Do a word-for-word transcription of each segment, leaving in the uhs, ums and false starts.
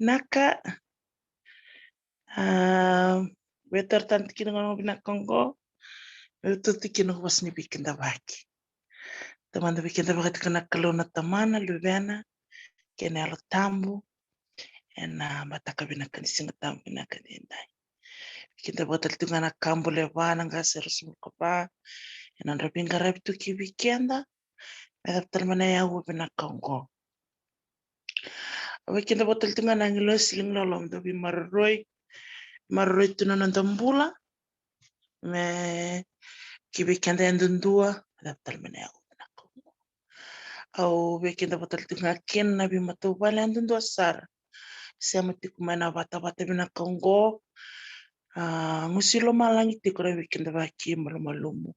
Vinaka. A, vei tara tani tikina gona vinaka oqo. Vei tu tikina ko vosa ni veikidavaki. Tamada veikidavaki tiko na Kalou na Tamana, Luvena kei na Yalo Tabu. Ena mataka vinaka ni Siga Tabu vinaka ni dai. Veikidavaki tale tu ga na ka bole va na qase era sumuluka va. Ena dra veiqaravi tu ki vei keda. Me cava tale mai na yau vinaka oqo. Au veikidavaki tale tu ga na agilosi, liga loloma, dau veimaroroi. Maroroi tu na noda bula. Me ki vei keda yadudua, me cava tale mai na yau vinaka oqo. Au veikidavaki tale tu ga kina na veimatavuvale yadudua sara. Sema tiko mai na vatavata vinaka oqo. A, gusi lomalagi tiko na veikidavaki malumalumu.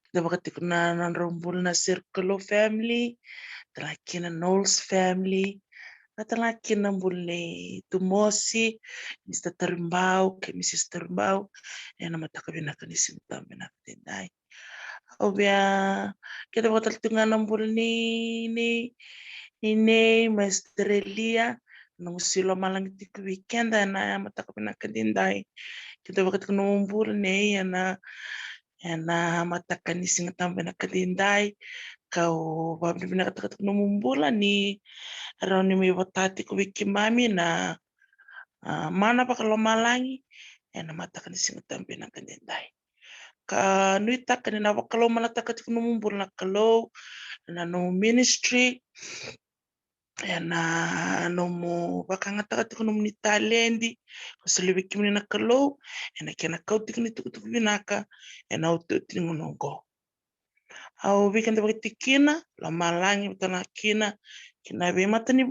Kidavaki tiko na nodrau bula na Circle family, tala kina Knowles family, na tala kina bula nei Tumosi, Mister Taribau kei Missus Taribau. Ena mataka vinaka ni Siga Tabu vinaka ni dai. Au via kidavaki tale tu ga na bula ni, ni, ni nei mai Australia. Na gusi lomalagi tiko vei keda ena mataka vinaka ni dai. Kidavaki tiko na nomu bula nei ena, ena mataka ni Siga Tabu vinaka ni dai. Kau vakavinavinakataka tiko na nomu bula ni rawa ni mai vata tiko vei keimami na, a, mana vakalomalagi ena mataka ni Siga Tabu vinaka ni dai. Ka nuitaka ni na vakalougatataka tiko nomu bula na Kalou, na nomu ministry, ena nomu vakayagataka tiko nomuni taledi ko solia vei kemuni na Kalou, ena kena kau tiko ni tukutuku vinaka ena iotioti ni gauna oqo. Au veikidavaki tiko kina lomalagi, vata na kina, kina veimatani,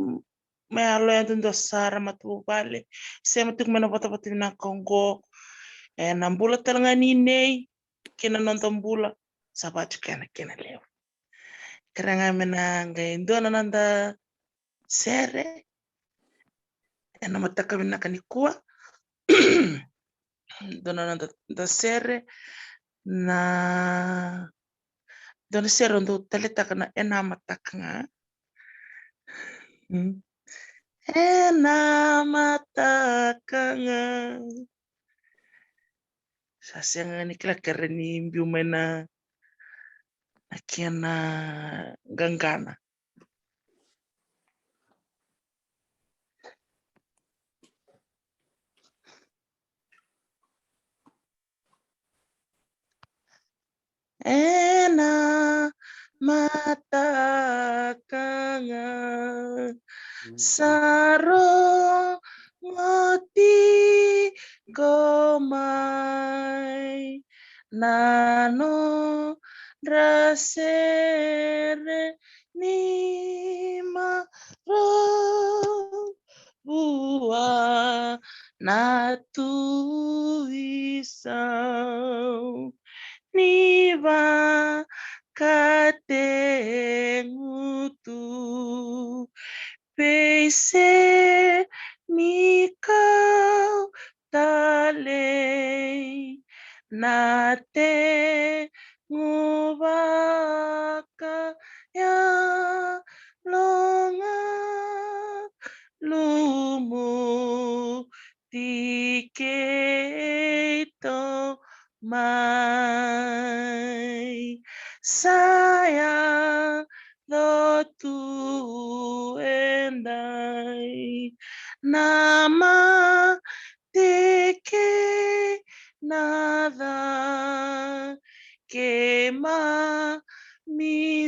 mai yalo yadudua sara, matavuvale, sema tiko mai na vatavata vinaka oqo. Ena bula tale ga ni nei kei na noda bula, sa vaka tiko ena kena levu. Kerea ga me na qai dua na noda sere ena mataka vinaka nikua. Dua na noda, noda sere na, dua na sere au dau taleitaka na Ena Mataka Ga. Mm. Ena mataka ga. Sa sega ni kila, kerea ni biu mai na, na kena qaqana. Ena mataka ga, mm, sa rogo tiko mai na nodra sere ni marau vua na Tui Sau, ni vakategutu, vei se ni kau talei na tegu vakayaloga, lumuti keitou mai. Sa yaco tu edai na mate kei na ca, keimami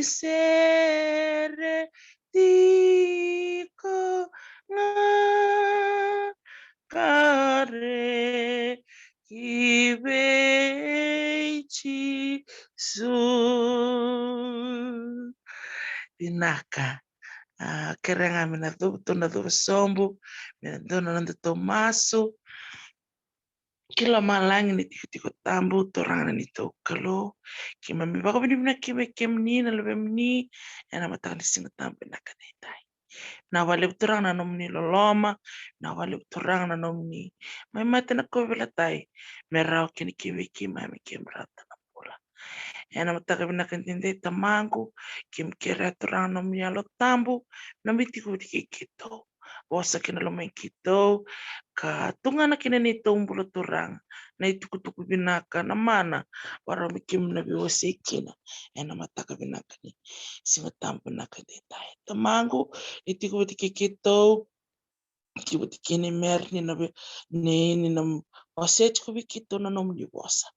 sere tiko ga, kare ki vei Jisu. Vinaka. A, kerea ga me na cuva, tou na cuva sobu, me na dua na noda tou masu. Ki lomalagi ni tikotiko tabu, Turaga na neitou Kalou, keimami vakavinavinaka vei kemuni na luvemuni ena mataka ni siga tabu vinaka ni dai. Vinaka vakalevu Turaga na nomuni loloma, vinaka vakalevu Turaga na nomuni mai mate na kauveilatai, me rawa kina ki vei keimami keimami rawata na bula. Ena mataka vinaka ni dai Tamaqu, keimami kerea Turaga na nomuni Yalo Tabu, na mai tiko vata kei keitou. vosa kina lomai keitou, ka tugana kina neitou bula Turaga na itukutuku vinaka, na mana, vakarau me keimami na veiwasei kina ena mataka vinaka ni Siga Tabu vinaka edaidai. Tamaqu, ni tiko vata kei keitou, tiko vata kei nei Mary ni na vei, ni, ni na wasea tiko vei keitou na nomuni vosa.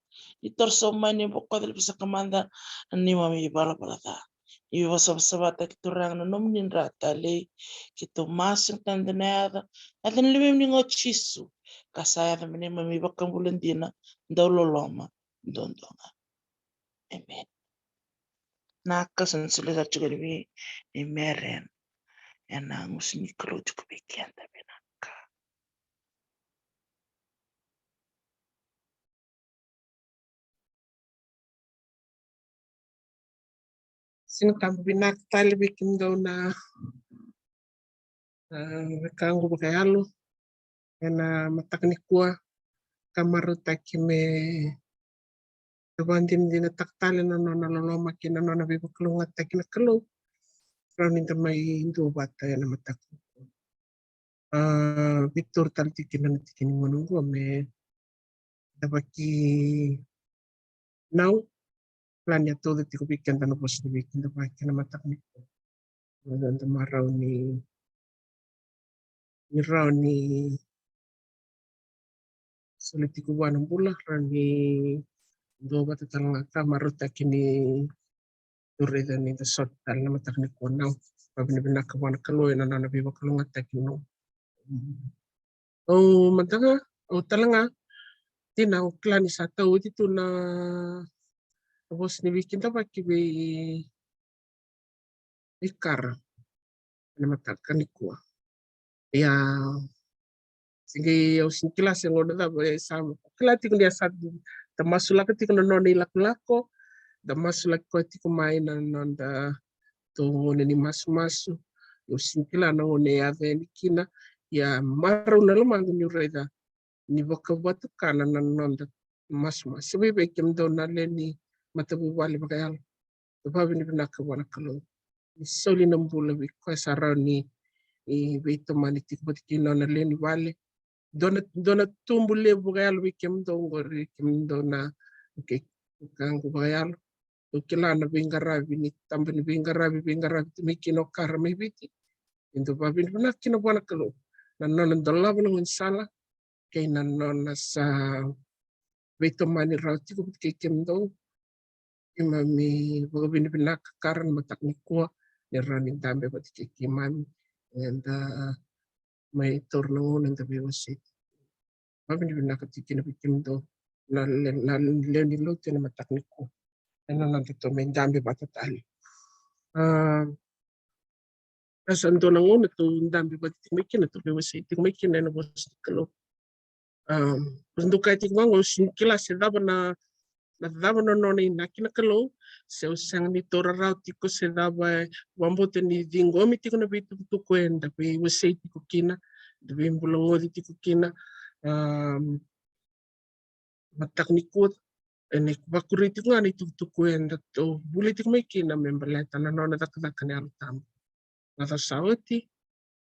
Ni toroso mai, ni bokoca, ni veisakamada na neimami ivalavala ca. Ni veivasavasavataki Turaga na nomuni dra talei. Keitou masu ena dua na yaca, yaca ni Luvemuni o Jisu, ka sa yaca me neimami iVakabula dina, dauloloma duadua ga. Amen. Na ka sa na solia sara tiko vei, vei Meren ena gusu ni Kalou tiko vei keda. Vinaka. Siga Tabu vinaka tale vei kemudou na, ah, wekaqu vakayalo ena mataka nikua, ka marautaki me da vakadinadinataka tale na nona loloma kei na nona veivakalougatataki na Kalou. Rawa ni da mai duavata ena mataka nikua. Ah, veitori tale tiko kina na tiki ni gauna oqo me da vakinau, plan ya tauca tiko vei keda na vosa ni veikidavaki ena mataka nikua. Eda marau ni, ni rawa ni soli tiko vua na bula, rawa ni duavata tale ga, ka marautaki ni dou raica ni da sota tale na mataka nikua. Nau vavinavinaka vua na Kalou ena nona veivakalougatataki. Au mada ga, au tale ga, dina au kila ni sa tau oti tu na vosa ni veikidavaki vei, vei Kara ena mataka nikua. Ia, se qai au sega ni kila se gauna cava, e sa kila tiko ni a sa da masulaka tiko na nona ilakolako, da masulaki koya tiko mai na noda tou gauna ni masumasu. Au sega ni kila na gauna e yaco yani kina. Ia, marau na lomaqu niu raica ni vakavatukana na noda masumasu. Vei, vei kemudou na lewe ni matavuvale vakayalo, da vavinavinaka vua na Kalou ni soli na bula vei koya sa rawa ni, e, veitomani tiko vata kei nona lewe ni vale. Dua na, dua na tubu levu vakayalo vei kemudou oqori, kemudou na, okay, wekaqu vakayalo. Dou kila na veiqaravi ni taba ni veiqaravi, veiqaravi tu mai kina o Kara mai Viti. Dou vavinavinaka kina vua na Kalou na nona dolava na gaunisala kei na nona sa veitomani rawa tiko vata kei kemudou. Keimami vakavinavinaka Kara na mataka nikua ni rawa ni dabe vata kei keimami. Eda mai taura na gauna eda veiwasei. Vavinavinaka tiko kina vei kemudou na le-, na lewe ni lotu ena mataka nikua. Ena noda tou mai dabe vata tale. Ah, a sa dua na gauna tou dabe vata tiko mai kina, tou veiwasei tiko mai kina ena vosa ni Kalou. Am, dou kaya tiko vaqo, au sega ni kila se cava na, na cava na nona inaki na Kalou, se au sega ni taura rawa tiko, se cava e vakabauta ni ciqomi tiko na veitukutuku eda veiwasei tiko kina, eda veibulagoci tiko kina. Am, mataka nikua, ena vakuri tiko ga na itukutuku eda tou vuli tiko mai kina me baleta na nona cakacaka na Yalo Tabu. Na macawa sa oti,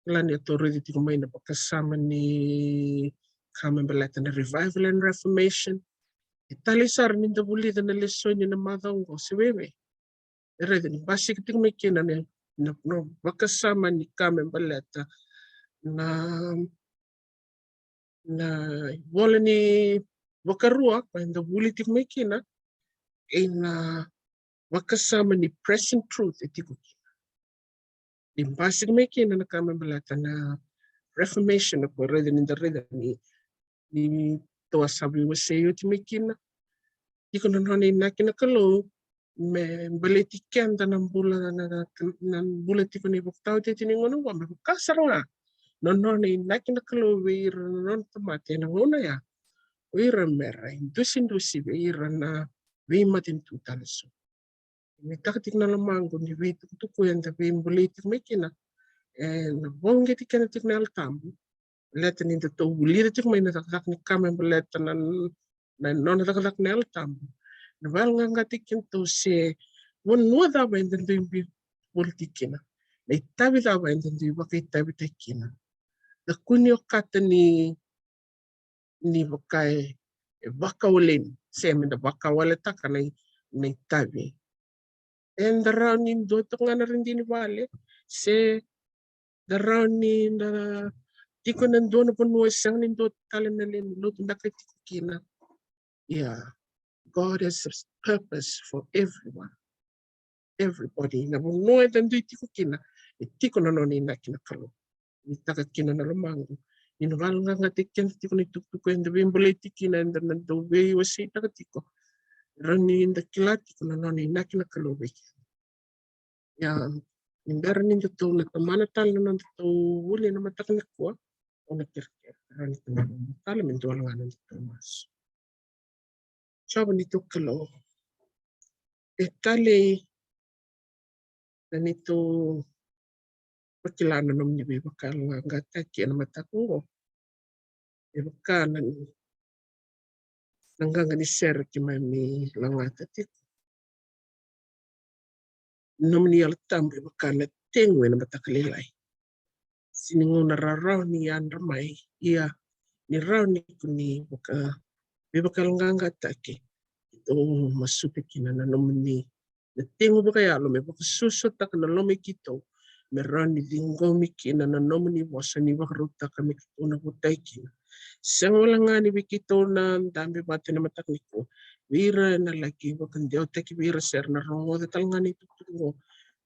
kila ni a tou raica tiko mai na vakasama ni ka me baleta na revival and reformation. E talei sara ni da vulica na lesoni na macawa oqo, se veve. E raica ni basika tiko mai kina na, na, na vakasama ni ka me baleta na, na ivola ni Vakarua, ka eda vuli tiko mai kina, ena vakasama ni present truth e tiko kina. Ni basika mai kina na ka me baleta na reformation, na ka raica ni da raica ni, ni tou a sa veiwasei oti mai kina. Tiko na nona inaki na Kalou me baleti keda na bula, na, na, na bula tiko ni vakataotioti ni gauna oqo, me vaka sara ga na nona inaki na Kalou vei ira na nona tamata ena gauna ya, o ira mera idusidusi vei ira na veimatanitu tale so. Nuitaka tiko na lomaqu ni veitukutuku eda veibolei tiko mai kina, e, na vakauqeti keda tiko na Yalo Tabu. Baleta ni da tou vulica tiko mai na cakacaka ni ka me baleta na, na nona cakacaka na Yalo Tabu. Na vayaloqaqataki kedatou se vanua cava eda dui biu volitaki kina, na itavi cava eda dui vakaitavitaki kina. Da kua ni okata ni, ni vaka e, e vakawaleni, se me da vakawaletaka na i, na itavi. Eda rawa ni dua toka ga na radini vale, se da rawa ni da tiko ena dua na vanua e sega ni dua tale na lewe ni lotu da qai tiko kina. Ia, God has a purpose for everyone. Everybody. Na vanua eda dui tiko kina, e tiko na nona inaki na Kalou. Ni taka kina na lomaqu. Ni na vaqaqataki keda tiko na itukutuku eda veibolei tiko kina, eda na dau veiwaseitaka tiko. Rawa ni da kila tiko na nona inaki na Kalou vei keda. Ia, ni bera ni datou na tomana tale na nodatou vuli ena mataka nikua, au na kerekere, rawa ni tomana tale me dua ga na nodatou masu. Jiova neitou Kalou, e talei na neitou vakila na nomuni veivakayaloqaqataki ena mataka oqo. E vaka na, na qaqa ni sere keimami lagata tiko. Nomuni Yalo Tabu e vaka na tegu ena mataka lailai. Se ni gauna rarawa ni yadra mai, ia ni rawa ni ko ni vaka, veivakayaloqaqataki. Keitou masuta kina na nomuni, na tegu vakayalo me vakasuasuataka na loma i keitou, me rawa ni ciqomi kina na nomuni vosa ni vakarautaka me keitou na votai kina. Sega wale ga ni vei keitou na dabe vata ena mataka nikua, vei ira na laki vakadewataki vei ira se ra na rogoca tale ga na itukutuku oqo.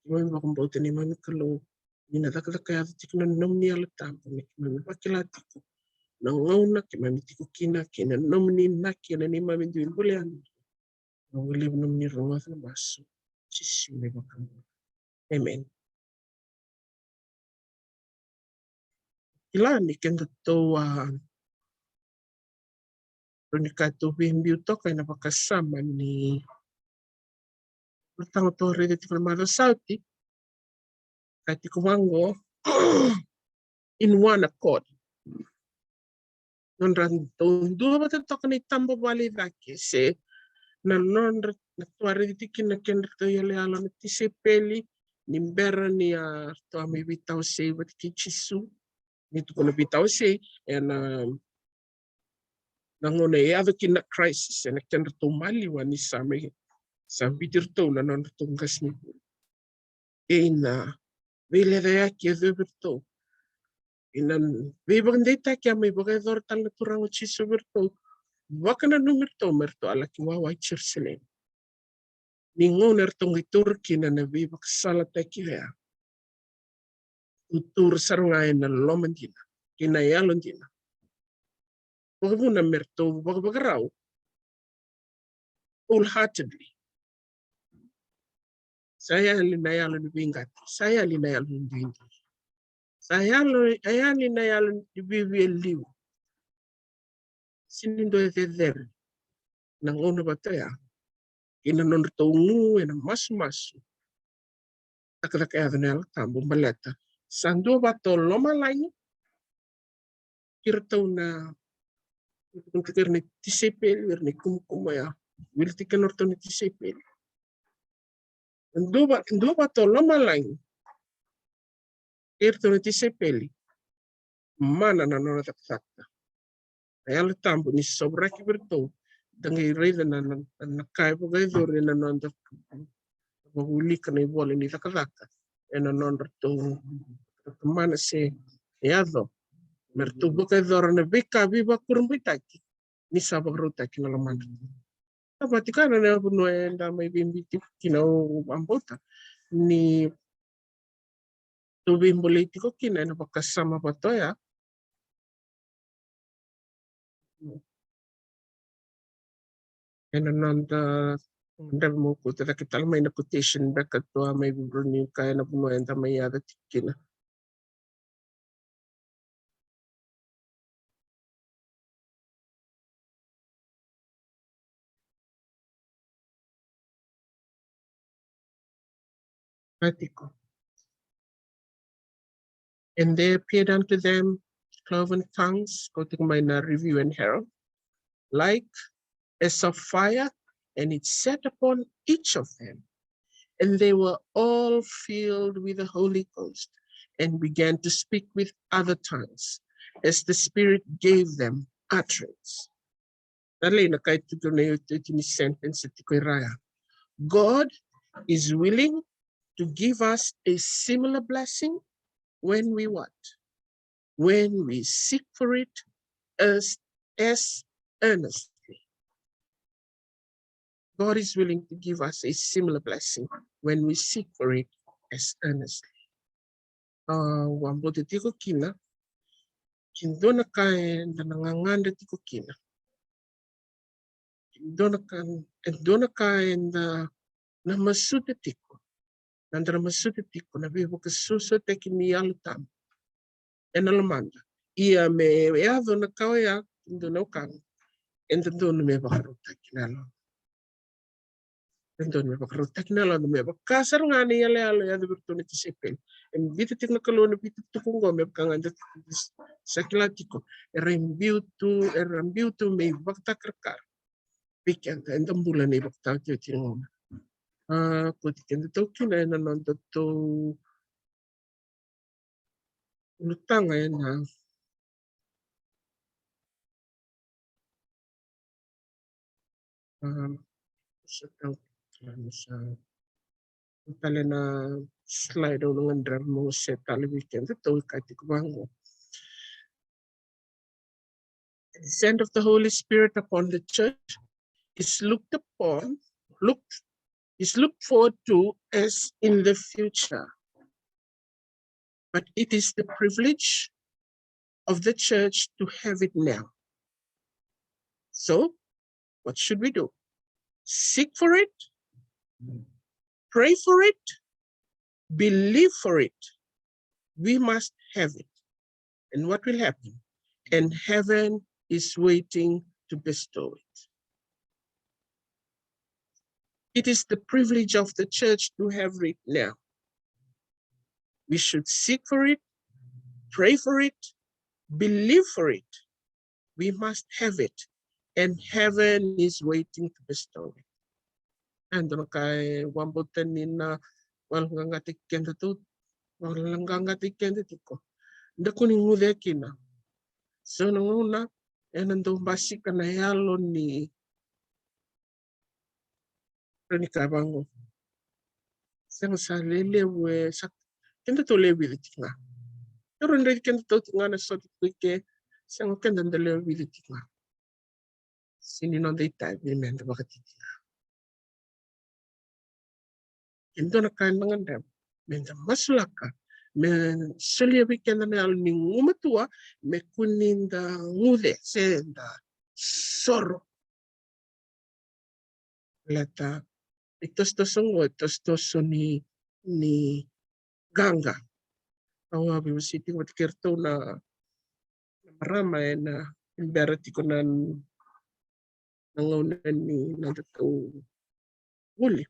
Keimami vakabauta neimami Kalou, ni na cakacaka yaco tiko na nomuni Yalo Tabu me keimami vakila tiko na gauna keimami tiko kina kei na nomuni inaki ena neimami dui bula yani. Au vakalevu nomuni rogoca na masu. Jisu na iVakabula. Amen. Kila ni kedatou a, rawa ni ka tou veibiu toka ena vakasama ni, na taga tou raica tiko na macawa sa oti. Ka tiko vaqo, in one accord. Nodra tou duavata toka na itabavale i cake, se na nodra, na tou a raica tiko kina na kedratou iyaloyalo na tisaipeli ni bera ni a ratou a mai veitawasei vata kei Jisu. Ni tukuna veitawasei ena, na gauna e yaco kina na crisis ena kedratou maliwa ni sa mai, sa biuti iratou na nodratou qasenivuli. Kei na veilecayaki e yacovi iratou. Kei na veivakadeitaki a mai vakayacora tale na Turaga o Jisu vei iratou. Vakananumi iratou me ratou a laki wawa i Jerusalemi. Ni gauna eratou qai taura kina na veivakasalataki oya, ratou taura sara ga ena loma dina kei na yalo dina. Vakavuna me ratou vakavakarau wholeheartedly. Sa yali na yalo ni veiqati, sa yali na yalo ni duidui, sa yalo, sa yali na yalo ni viavia liu. Sega ni dua e cecere na gauna vata oya kei na nodratou gu ena masumasu. Cakacaka yaco na Yalo Tabu baleta sa duavata o lomalagi kei iratou na, kei ira na tisaipeli, ira na ikumukumu oya, wili tiko kei nodratou na tisaipeli. Duava, duavata o lomalagi kei iratou na tisaipeli. Mana na nona cakacaka. Na Yalo Tabu ni sovaraki vei iratou. Da qai raica na, na, na ka e vakayacori ena noda vakaulika na ivola ni Cakacaka ena nodratou tomana se yaco me ratou vakayacora na veika veivakurabuitaki ni sa vakarautaki na lomadra. Sa vakatikana na vanua eda mai veibiu tiko kina, au vakabauta ni tou veibolei tiko kina ena vakasama vata oya. Ena noda, dredre meu kauta cake tale mai na quotation beka tou a mai veivuravura ni kaya na vanua eda mai yaco tiko kina. Ka tiko. And there appeared unto them cloven tongues, kauta tiko mai na Review and Herald, like as of fire, and it sat upon each of them. And they were all filled with the Holy Ghost, and began to speak with other tongues as the Spirit gave them utterance. Talei na kai tuku na iotioti ni sentence tiko i ra ya. God is willing to give us a similar blessing when we what? When we seek for it as, as earnestly. God is willing to give us a similar blessing when we seek for it as earnestly. A, au a bauta tiko kina, ki dua na ka eda na gagadre tiko kina. Ki dua na ka, e dua na ka eda na masuta tiko. Na da na masuta tiko na veivakasuasuataki ni Yalo Tabu ena lomada. Ia me yaco na ka oya, dua na ka e dodonu me vakarautaki na Yalo. E dodonu me vakarautaki na Yalo, me vaka sara ga na iyaloyalo e yaco vei iratou na tisaipeli. E biuta tiko na Kalou na veitukutuku oqo me vaka ga eda sa kila tiko. Era biu tu, era biu tu me ivakatakarakara vei keda eda bula ena ivakataotioti ni gauna. A, kauti kedatou kina ena nodatou ulutaga ena, a, sa tau, sa tale na slide au na gadreva meu se tale vei kedatou e kaya tiko vaqo. The descent of the Holy Spirit upon the church is looked upon, looked, is looked forward to as in the future. But it is the privilege of the church to have it now. So, what should we do? Seek for it, pray for it, believe for it. We must have it. And what will happen? And heaven is waiting to bestow it. It is the privilege of the church to have it now. We should seek for it, pray for it, believe for it. We must have it. And heaven is waiting to bestow it. Eda na kaya, e, au a bauta ni na vaqaqataki keda tu, vaqaqataki keda tiko. Da kua ni guce kina. So na gauna ena dau basika na yalo ni, rawa ni kaya vaqo, sega, sa lelevu, e, sa, kedatou lewe vica tiko ga. Keirau raici kedatou tiko ga na sota tiko i ke, sega, keda da lewe vica tiko ga. Sega ni noda itavi me da vakatitiqa. E dua na ka eda gadreva me da masulaka, me solia vei keda na yalo ni gumatua, me kua ni da guce se da soro. Baleta itosotoso oqo, itosotoso ni, ni qaqa. Au a veiwasei tiko vata kei iratou na, na marama ena bera tiko na, na gauna ni nodatou vuli.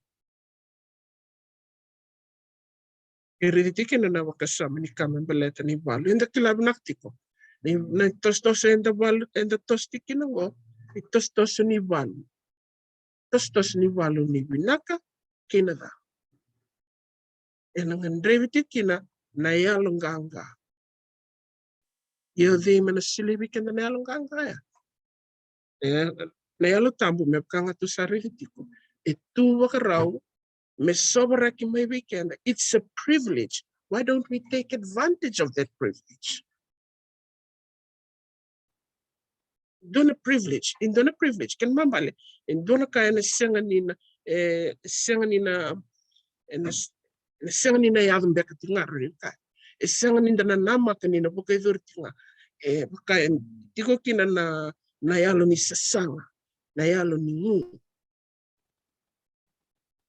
E raici tiko kina na vakasama ni ka me baleta na ivalu. Eda kila vinaka tiko ni, na itosotoso eda valu, eda toso tiko kina oqo, itosotoso ni valu. Tosotoso ni valu ni vinaka kei na ca. Ena gadrevi tiko kina na yalo qaqa. Ia o cei me na solia vei keda na yalo qaqa ya? E, na Yalo Tabu, me vaka ga tou sa raica tiko, e tu vakarau me sovaraki mai vei keda. It's a privilege. Why don't we take advantage of that privilege? Dua na privilege, e dua na privilege, kena ibalebale e dua na ka ena sega ni na, e sega ni na, ena, ena sega ni na yaco beka tiko ga, rairai kaya. E sega ni da na namaka ni na vakayacori tiko ga. E vaka e tiko kina na, na yalo ni sasaga, na yalo ni gu.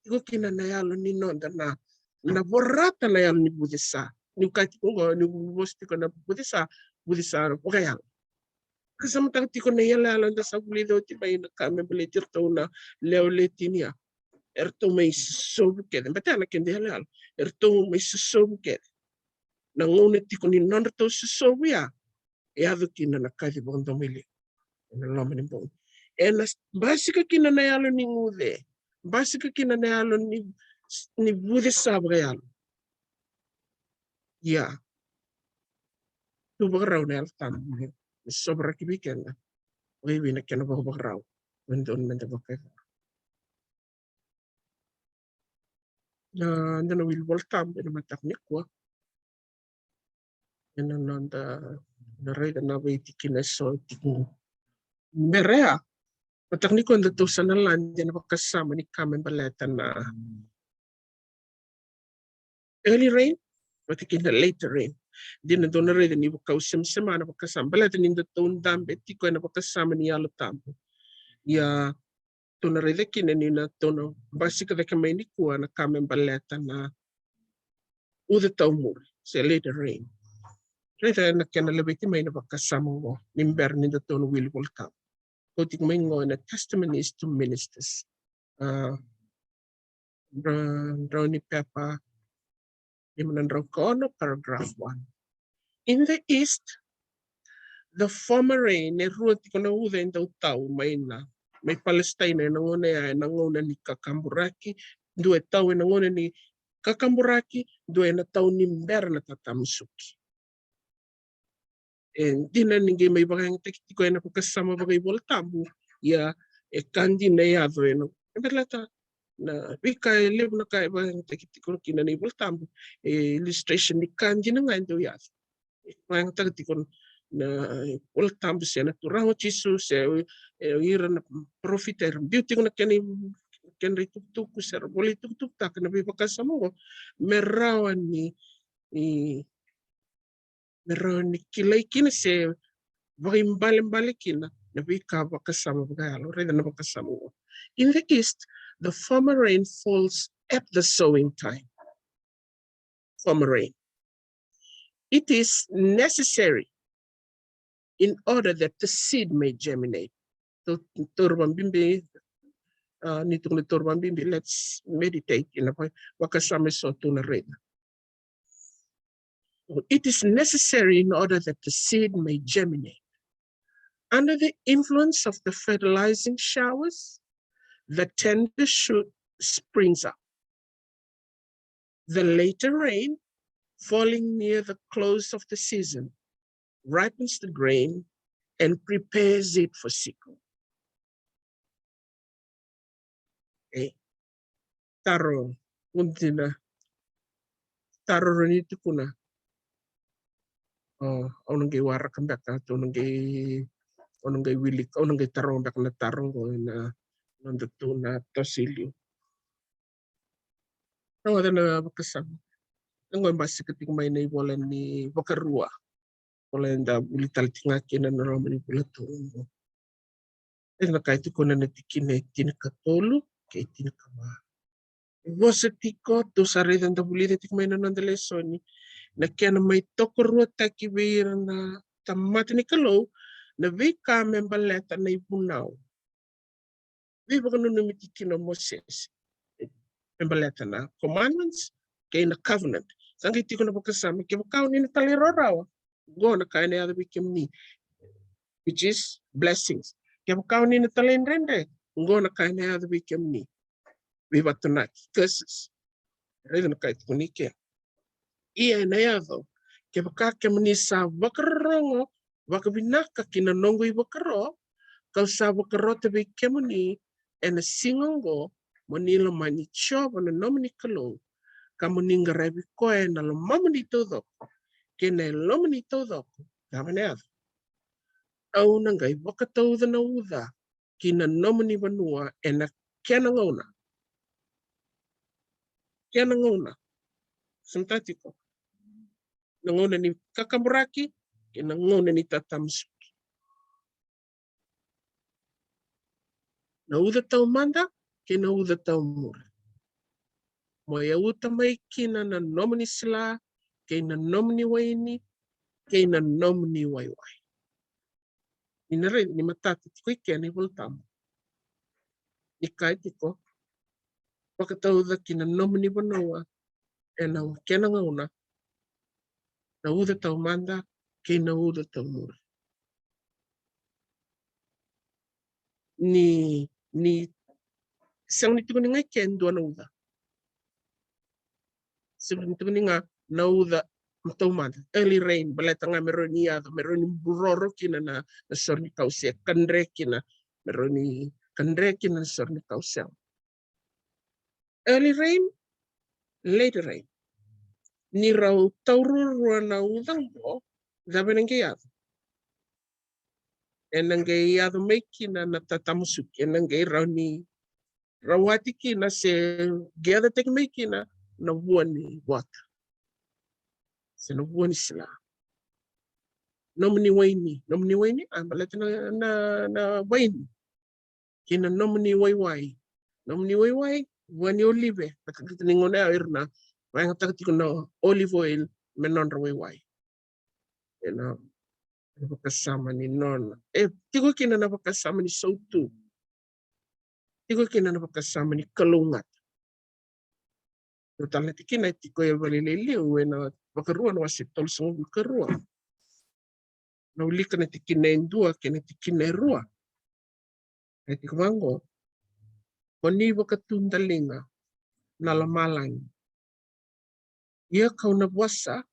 Tiko kina na yalo ni noda na, na vorata na yalo ni vucesa. Niu kaya tiko oqo, niu vosa tiko na vucesa, vucesa vakayalo. Vakasamataka tiko na iyaloyalo eda sa vulica oti mai, na ka me baleti iratou na lewe le tini ya. Eratou mai sosovu kece, baleta na keda iyaloyalo. Eratou mai sosovu kece. Na gauna tiko ni nodratou sosovu ya, e yaco kina na kaci vakadomoilevu ena loma ni bogi. Ena basika kina na yalo ni guce, basika kina na yalo ni, ni vucesa vakayalo. Ia, vakarau na Yalo Tabu me sovaraki vei keda. Vei na kena vakavakarau. Vei donu meda vakayagataka na, da na wili Vola Tabu ena mataka nikua. Ena noda na raica na veitikina eso tiko. Bera ya, mataka nikua da tou sa na lade ena vakasama ni ka me baleta na early rain vata kei na later rain. Dina dou na raica ni vakau semasema na vakasama baleta ni da tou dabe tiko ena vakasama ni Yalo Tabu. Ia tou na raica kina ni na tou na basika cake mai nikua na ka me baleta na uca taumuri se later rain. Raica na kena laveti mai na vakasama oqo ni bera ni da tou na wili Vola Tabu. Kau tiko mai qo ena Testimonies to Ministers. A, drau, drau ni pepa lima na drau ka ono, paragraph one. In the east, the former rain, e rua tiko na uca e dau tau mai na, mai Palestina ena gauna ya, ena gauna ni kakaburaki, dua e tau ena gauna ni kakaburaki, dua ena tau ni bera na tatamusuki. E dina ni qai mai vakayagataki tiko ena vakasama vakaivolatabu, ia e ka dina e yaco ena, e baleta na veika e levu na ka e vakayagataki tiko kina na ivolatabu, e illustration ni ka dina ga e dau yaco. E vakayagataka tiko na ivolatabu se na Turaga o Jisu se, e, ira na parofita era biu tiko na kena, kena itukutuku se ra vola itukutukutaka na veivakasama oqo me rawa ni, i, me rawa ni kilai kina se vakaibalebale kina na veika vakasama vakayalo. Raica na vakasama oqo. In the east, the former rain falls at the sowing time. Former rain. It is necessary in order that the seed may germinate. Tou, tou vakabibi, a, ni tukuna tou vakabibi, let's meditate ina vakasama eso tou na raica. It is necessary in order that the seed may germinate. Under the influence of the fertilizing showers, the tender shoot springs up. The later rain, falling near the close of the season, ripens the grain and prepares it for sickle. E taro, undina, taro rau ni tukuna. O, au na qai waraka beka, au na qai, au na qai wilika, au na qai taro beka na taro oqo ena noda tou na toso i liu. Rogoca na vakasama. Oqo e basika tiko mai na ivola ni Vakarua. Vola eda vuli tale tiko ga kina na loma ni vula tu. Ena ka e tukuna na tikina e tinikatolu kei tinikava. Vosa tiko, tou sa raica da vulica tiko mai na noda lesoni na kena mai tokaruataki vei ira na tamata ni Kalou na veika me baleta na ivunau. Veivakananumi tikina o Mosese me baleta na commandments kei na covenant. Sa qai tiko na vakasama, kevaka o ni na talairawarawa, qo na ka ena yaco vei kemuni, which is blessings. Kevaka o ni na talaidredre, qo na ka ena yaco vei kemuni, veivatonaki, curses. Raica na ka e tukuni ke. Ia ena yaco, kevaka kemuni sa vakarorogo vakavinaka ki na noqu ivakaro, kau sa vakarota vei kemuni ena siga oqo, mo ni lomani Jiova na nomuni Kalou, ka mo ni qaravi koya ena lomamuni taucoko kei na yalomuni taucoko. Cava na yaco? Au na qai vakatauca na uca ki na nomuni vanua ena kena gauna. Kena gauna. Sa matata tiko na gauna ni kakaburaki kei na gauna ni tatamusuki. Na uca taumada kei na uca taumuri. Mo yauta mai kina na nomuni sila kei na nomuni waini kei na nomuni waiwai. Ni na raica ni matata tiko i kena ivolatabu. Ni kaya tiko, vakatauca ki na nomuni vanua ena kena gauna na uca taumada kei na uca taumuri. Ni, ni sega ni tukuni ga i ke e dua na uca. Sega ni tukuni ga na uca na taumada. Early rain, baleta ga me rawa ni yaco, me rawa ni buroro kina na, na sore ni kau se kadre kina, me rawa ni kadre kina na sore ni kau se. Early rain, late rain. Ni rau tau ruarua na uca qo, cava ena qai yaco? Ena qai yaco mai kina na tatamusuki, ena qai rawa ni rawati kina se qecataki mai kina na vua ni vota se na vua ni sila. Nomuni waini, nomuni waini, a, baleta na, na, na vaini. Kei na nomuni waiwai. Nomuni waiwai, vua ni olive, na kakita ni gauna ya ira na vayagataka tiko na olive oil me nodra waiwai. Ena, na vakasama ni nona. E tiko kina na vakasama ni sautu. Tiko kina na vakasama ni kalougata. Dua tale na tikina e tiko e valeliliu ena Vakarua na wase tolusagavulu ka rua. Na wilika na tikina e dua kei na tikina e rua. E tiko vaqo. Ko ni vakatudaliga na lomalagi. Ia kau na vosa,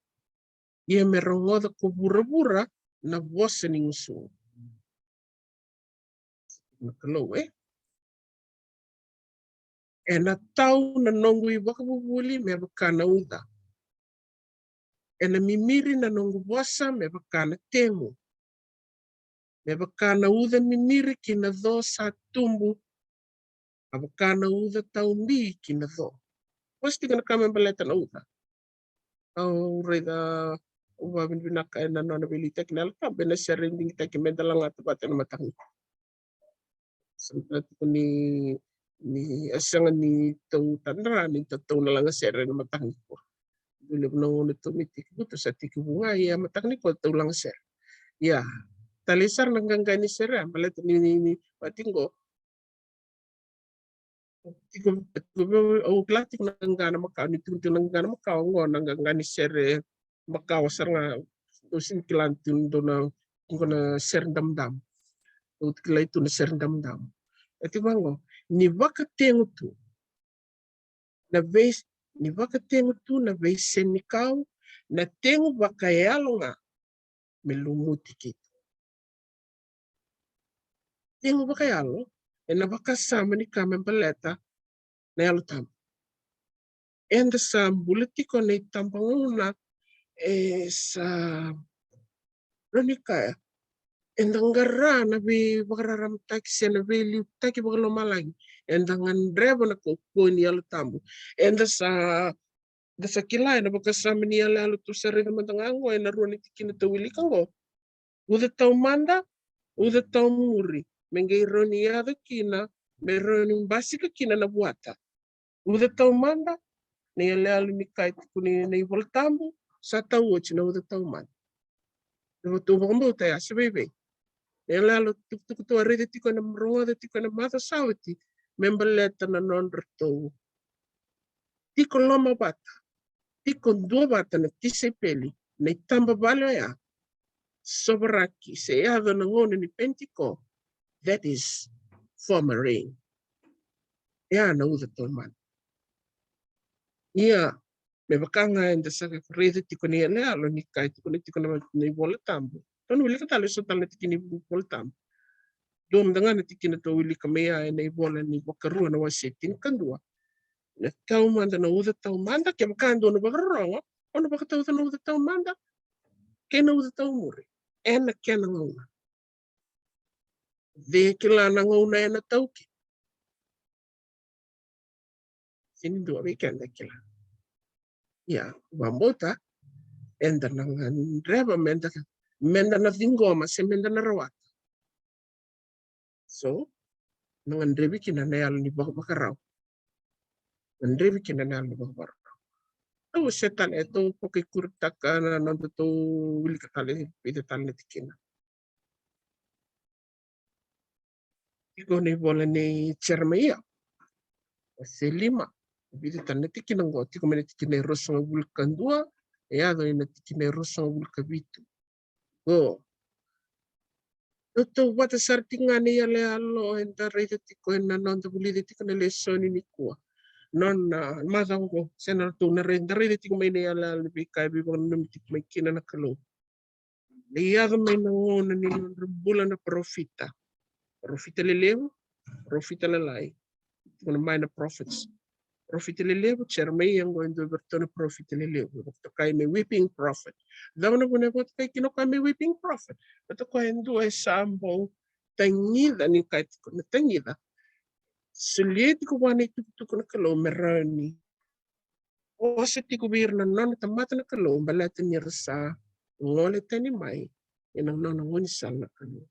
ia me rogoca ko vuravura na vosa ni gusuqu. Na Kalou, e? Ena tau na noqu ivakavuvuli me vaka na uca. Ena mimiri na noqu vosa me vaka na tegu. Me vaka na uca mimiri ki na co sa tubu. A vaka na uca taubi ki na co. Vosa tiko na ka me baleta na uca. Au raica, au vavinavinaka ena nona veiliutaki na Yalo Tabu ena sere digitaki me da lagata vata ena mataka nikua. Sa na tiko ni, ni a sega ni tou tadra ni tou na lagasere ena mataka nikua. Dua levu na gauna tou mai tekivu, tou sa tekivu ga, ia mataka nikua tou lagasere. Ia, talei sara na qaqa ni sere, a baleta ni, ni, ni vati qo. Tiko, tiko, au kila tiko na qaqa na makawa, ni tiko, tiko na qaqa na makawa, qo na qaqa ni sere makawa sara ga, au sega ni kila tiko dua na, qo na sere damudamu. Au kilai tu na sere damudamu. E tiko vaqo, ni vakategu tu. Na vei, ni vakategu tu na veisenikau, na tegu vakayalo ga me lumuti keitou. Tegu vakayalo, ena vakasama ni ka me baleta na Yalo Tabu. Eda sa bula tiko na itabagauna, e sa, rawa ni kaya, eda qara na veivakararamataki se na veiliutaki vakalomalagi. Eda gadreva na kaukauwa ni Yalo Tabu. Eda sa, da sa kila ena vakasama ni yaloyalo tou sa raica mada ga qo ena rua na tikina tou wilika qo. Uca taumada, uca taumuri. Me qai rawa ni yaco kina, me rawa ni basika kina na vuata. Uca taumada, na iyaloyalo ni ka e tukuni na iVola Tabu, sa tau oti na uca taumada. Na tou vakabauta ya se vaivei? Na iyaloyalo tukutuku tou a raica tiko ena, rogoca tiko ena macawa sa oti, me baleta na nodratou tiko lomavata, tiko duavata na tisaipeli, na itabavale oya, sovaraki, se yaco na gauna ni Penitiko, that is former rain. Ya na uca taumada. Ia, me vaka ga eda sa raica tiko na iyaloyalo ni ka e tukuna tiko na, na iVola Tabu. Tou na wilika tale eso tale na tikina ni iVola Tabu. Dua mada ga na tikina tou wilika mai ya ena ivola ni Vakarua na wase tinikadua. Na taumada, na uca taumada, kevaka dua na vakarorogo, o na vakatauca na uca taumada kei na uca taumuri ena kena gauna. Cei e kila na gauna ena tau kina? Sega ni dua vei keda e kila. Ia, vakabauta, eda na gadreva meda, meda na ciqoma se meda na rawata. So, na gadrevi kina na yalo ni vakavakarau. Gadrevi kina na yalo ni vakavakarau. Tou se tale, tou vakaikuritaka na noda tou wilika tale, vica tale na tikina. Tiko na ivola nei Jeremaia. Wase lima. Vica tale na tikina qo, tiko mai na tikina e ruasagavulu ka dua, e yaco ina tikina e ruasagavulu ka vitu. Qo. Tou tautauvata sara tiko ga na iyaloyalo eda raica tiko ena noda vulica tiko na lesoni nikua. nona macawa oqo, se na ratou na raica, da raica tiko mai na iyaloyalo ni veika e veivakananumi tiko mai kina na Kalou. Na yaco mai na gauna ni nodra bula na parofita. Parofita lelevu, parofita lalai. Tiko na minor prophets. Parofita lelevu, Jeremaia qo e dua vei iratou na parofita lelevu. Vakatokai me weeping prophet. Cava na vuna e vakatokai kina o koya me weeping prophet? Vakatokai e dua e sa bau tagica, ni kaya tiko na tagica. Solia tiko vua na itukutuku na Kalou me rawa ni vosa tiko vei ira na nona tamata na Kalou, baleta ni ra sa gole tani mai ena nona gaunisala na Kalou.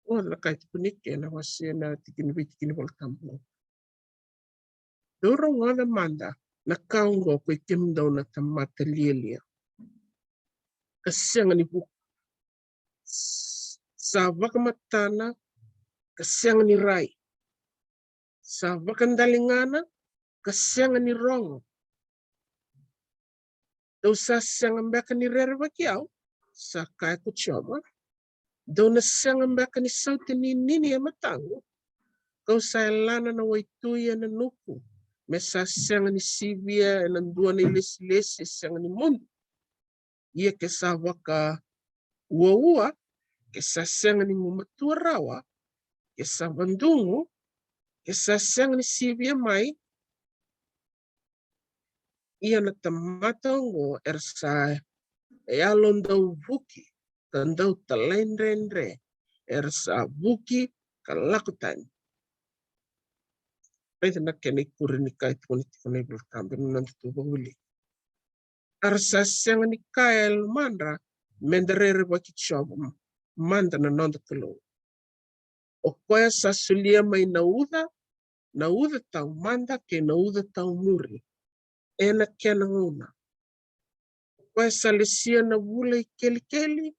Rogoca na ka e tukuni kina na wase, na tikina, veitikina Volatabu. Dou rogoca mada na ka oqo, koi kemudou na tamata lialia ka sega ni vuku, sa vakamatana ka sega ni rai, sa vakadaligana ka sega ni rogo. Dou sa sega beka ni rerevaki au, sa kaya ko Jiova. Dou na sega beka ni sautaninini e mataqu, kau sa yalana na waitui ena nuku, me sa sega ni sivia ena dua na ilesilesi e sega ni mudu. Ia ke sa vakauaua, ke sa sega ni gumatua rawa, ke sa vadugu, ke sa sega ni sivia mai. Ia na tamata oqo era sa yalo dau vuki ka dau talaidredre, era sa vuki ka lako tani. Raica na kena ikuri ni ka e tukuna tiko na iVolatabu ena nodatou vakawiliki. Era sa sega ni kaya e lomadra, meda rerevaki Jiova mada na noda Kalou. O koya sa solia mai na uca, na uca taumada kei na uca taumuri ena kena gauna. O koya sa lesia na vula ikelikeli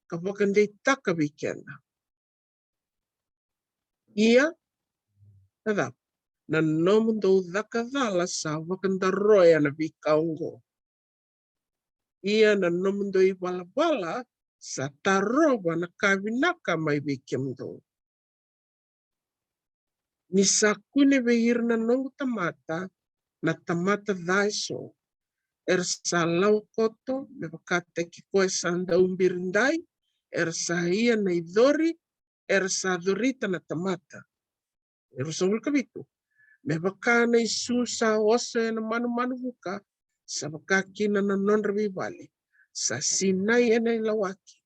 ka vakadeitaka vei keda. Ia na cava? Na nomudou caka cala sa vakadaroya na veika oqo. Ia na nomudou ivalavala sa tarova na ka vinaka mai vei kemudou. Ni sa kune vei ira na noqu tamata na tamata ca eso, era sa lawa koto me vakataki koya sa dau biridai, era sa ia na icori, era sa corita na tamata. E ruasagavulu ka vitu. Me vaka na isu sa oso ena manumanu vuka, sa vaka kina na nodra veivale, sa sinai ena ilawaki,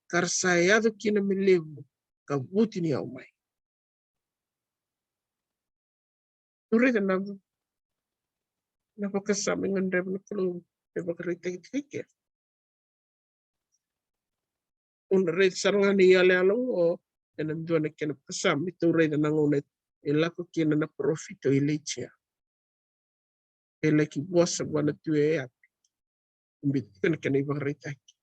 ka ra sa yaco kina me levu ka vutuniyau mai. Tou raica na, na vakasama e gadreva na Kalou me vakaraitaki tiko i ke. Au na raica sara ga na iyaloyalo oqo ena dua na kena vakasama, me tou raica na gauna e lako kina na parofita o Ilaija. E laki vosa vua na tui o Eapi. Biu tiko na kena ivakaraitaki.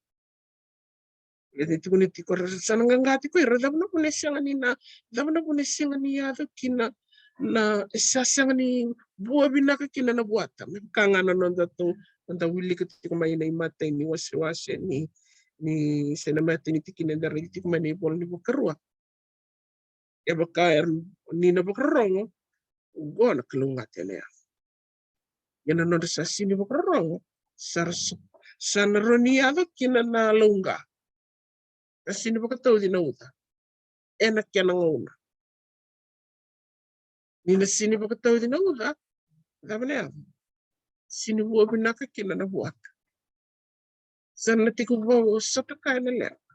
E tukuni tiko, ra sa na qaqa tiko ira, cava na vuna e sega ni na, cava na vuna e sega ni yaco kina na, e sa sega ni vua vinaka kina na vuata. Me vaka ga na noda tou, noda wilika tiko mai na imatai ni wasewase ni, ni se na imatai ni tikina eda raica tiko mai na ivola ni Vakarua. E vaka era, ni na vakarorogo, oqo na kalougata ena yaco. Ia na nodra sa sini vakarorogo, sa ra sa, sa na rawa ni yaco kina na lauqa. Na sini vakatauci na uca ena kena gauna. Ni na sini vakatauci na uca, cava na yaco? Sini vua vinaka kina na vuata. Sa na tiko vou sota kaya na leqa.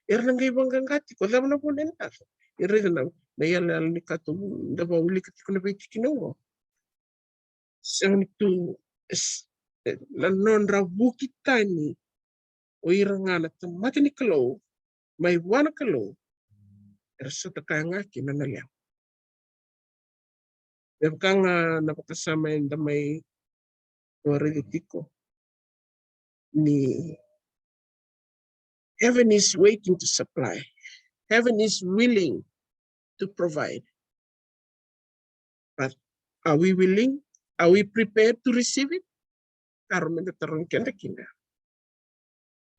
Era na qai vaqaqa tiko, cava na vuna ena yaco? Era raica na, na iyaloyalo ni ka tou da vakawilika tiko na veitikina oqo. Sega ni tu, es-, e, na nodra vuki tani o ira ga na tamata ni Kalou mai vua na Kalou, era sota kaya ga kina na leqa. Me vaka ga na vakasama eda mai raica tiko ni heaven is waiting to supply. Heaven is willing to provide. But are we willing? Are we prepared to receive it? Taro meda tarogi keda kina.